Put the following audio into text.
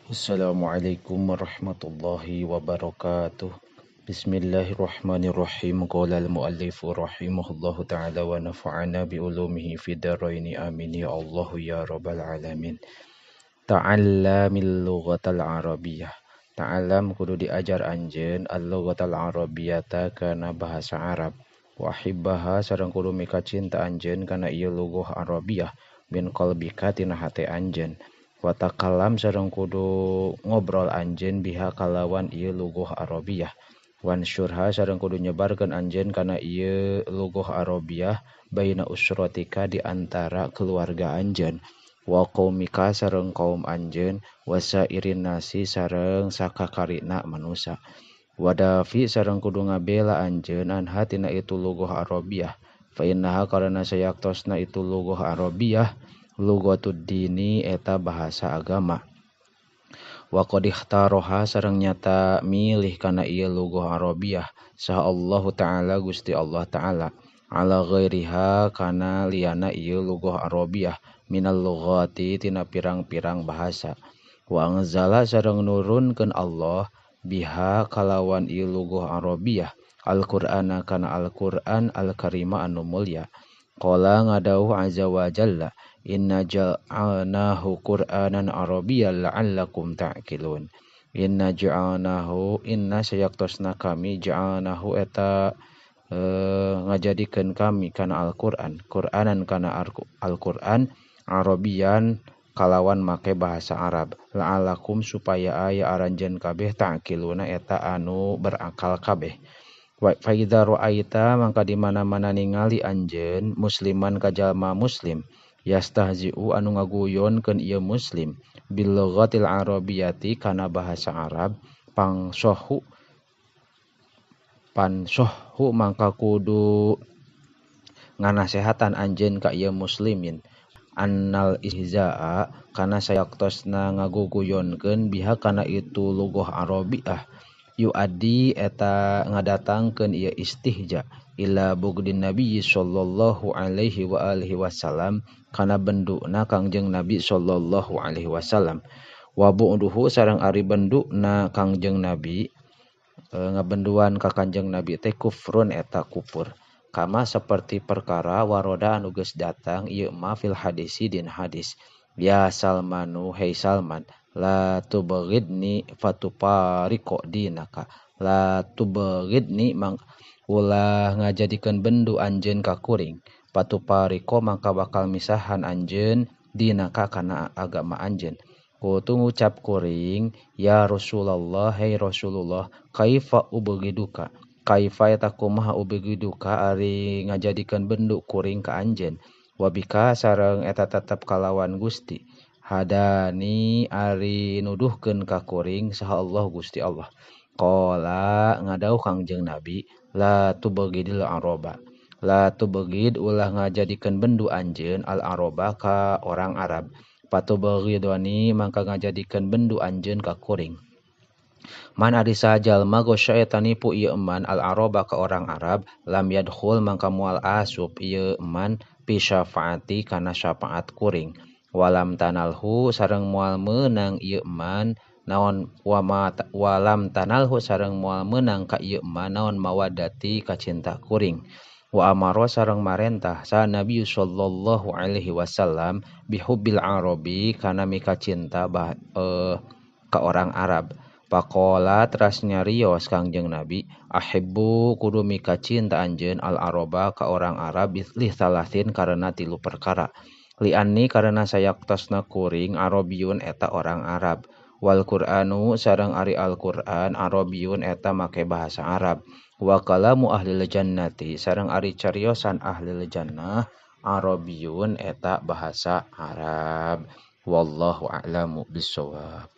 Assalamualaikum warahmatullahi wabarakatuh. Bismillahirrahmanirrahim. Qala al-muallifu rahimahullahu ta'ala wa nafa'ana bi ulumihi fid dharaini amin ya Allah ya rabbal alamin. Ta'allamil lughatal arabiyyah. Ta'allam kudu diajar anjeun al-lughatal arabiyyata kana bahasa Arab. Wa hibbaha sareng kudu mika cinta anjeun kana ieu lughah arabiyah min qalbika tina hate anjeun. Wa takalam sareng kudu ngobrol anjeun biha kalawan ieu lughah arabiyah. Wansyurha sareng kudu nyebarkeun anjeun kana ieu lughah arabiyah baina usratika di antara keluarga anjeun. Wa qaumika sareng kaum anjeun wasairin nasi sareng sakakarina manusa. Wadafi sareng kudu ngabela anjeun anha tina itu lughah arabiyah. Fa innaha karana sayaktosna itu lughah arabiyah lughatud dini eta bahasa agama. Wa qad ikhtaroha sareng nyata milih kana ieu lughah arabiyah saha Allahu ta'ala Gusti Allah ta'ala ala ghairiha kana liyana ieu lughah arabiyah minal lughati tina pirang-pirang bahasa. Wa anzala sareng nurunkeun Allah biha kalawan ieu lughah arabiyah Al-Qur'ana kana Al-Qur'an al-Karima anu mulya. Qala ngadauh azza wa jalla inna ja'alnahu qur'anan arabiyyan la'allakum ta'qilun. Inna ja'alnahu inna sayaktosna kami ja'alnahu eta ngajadikeun kami kana Al-Qur'an Qur'anan kana Al-Qur'an arabiyan kalawan make bahasa Arab la'allakum supaya aya aranjeun kabeh ta'qiluna eta anu berakal kabeh. Wa fa idza ra'aita mangka di mana-mana ningali anjeun musliman ka jalma muslim yastahzi'u anu ngaguyonkeun ieu muslim bil lughatil arabiyyati kana bahasa Arab pangsohu pansohu mangka kudu nganasehatan anjeun ka ieu muslimin annal ihzaa kana sayaktosna ngaguguyonkeun biha kana itu lughah arabiyah yuaddi eta ngadatangkeun ieu istihja ila bugdin nabi sallallahu alaihi wa alihi wasallam kana benduna Kangjeng Nabi sallallahu alaihi wasallam. Wa bu'duhu sareng ari benduna Kangjeng Nabi ngabenduan ka Kangjeng Nabi teh kufrun eta kufur. Kama seperti perkara waroda anu geus datang ieu ma fil hadisi din hadis. Ya Salmanu hei Salman la tubghidni fatupariqo dinaka. La tubghidni mang ulah ngajadikeun bendu anjeun ka kuring patupariqo mangka bakal misahan anjeun dinaka kana agama anjeun. Kutu ngucap kuring ya Rasulullah hei Rasulullah kaifa ubghiduka kaifa eta kumaha ubghiduka ari ngajadikeun bendu kuring ka anjeun wabika sareng eta tetep kalawan Gusti hadani ari nuduhkeun ka kuring saha Allah Gusti Allah. Qala ngadauh Kangjeng Nabi la tubghidil araba la tubghid ulah ngajadikeun bendu anjeun al araba ka orang Arab patubghidoni mangka ngajadikeun bendu anjeun ka kuring. Man ari sajalma gosya eta nipu ieu eman al araba ka orang Arab lam yadkhul mangka moal asup ieu eman fi syafaati kana syafaat kuring. Walam tanalhu sareng moal meunang ieu eman naon walam tanalhu sareng moal meunang ka ieu eman naon mawaddati ka cinta kuring. Wa amara sareng marentah sa Nabi sallallahu alaihi wasallam bihubbil arabi kana mika cinta ka orang Arab. Faqala teras nyarios Kangjeng Nabi ahibbu kudu mika cinta anjeun al araba ka orang Arab li salasin karena tilu perkara. Lianni karena sayaktosna kuring arabiyun eta orang Arab. Wal Qur'anu sareng ari Al-Qur'an arabiyun eta make bahasa Arab. Wa kalamu ahlil jannati sareng ari cariosan ahlil jannah arabiyun eta bahasa Arab. Wallahu a'lamu bissawab.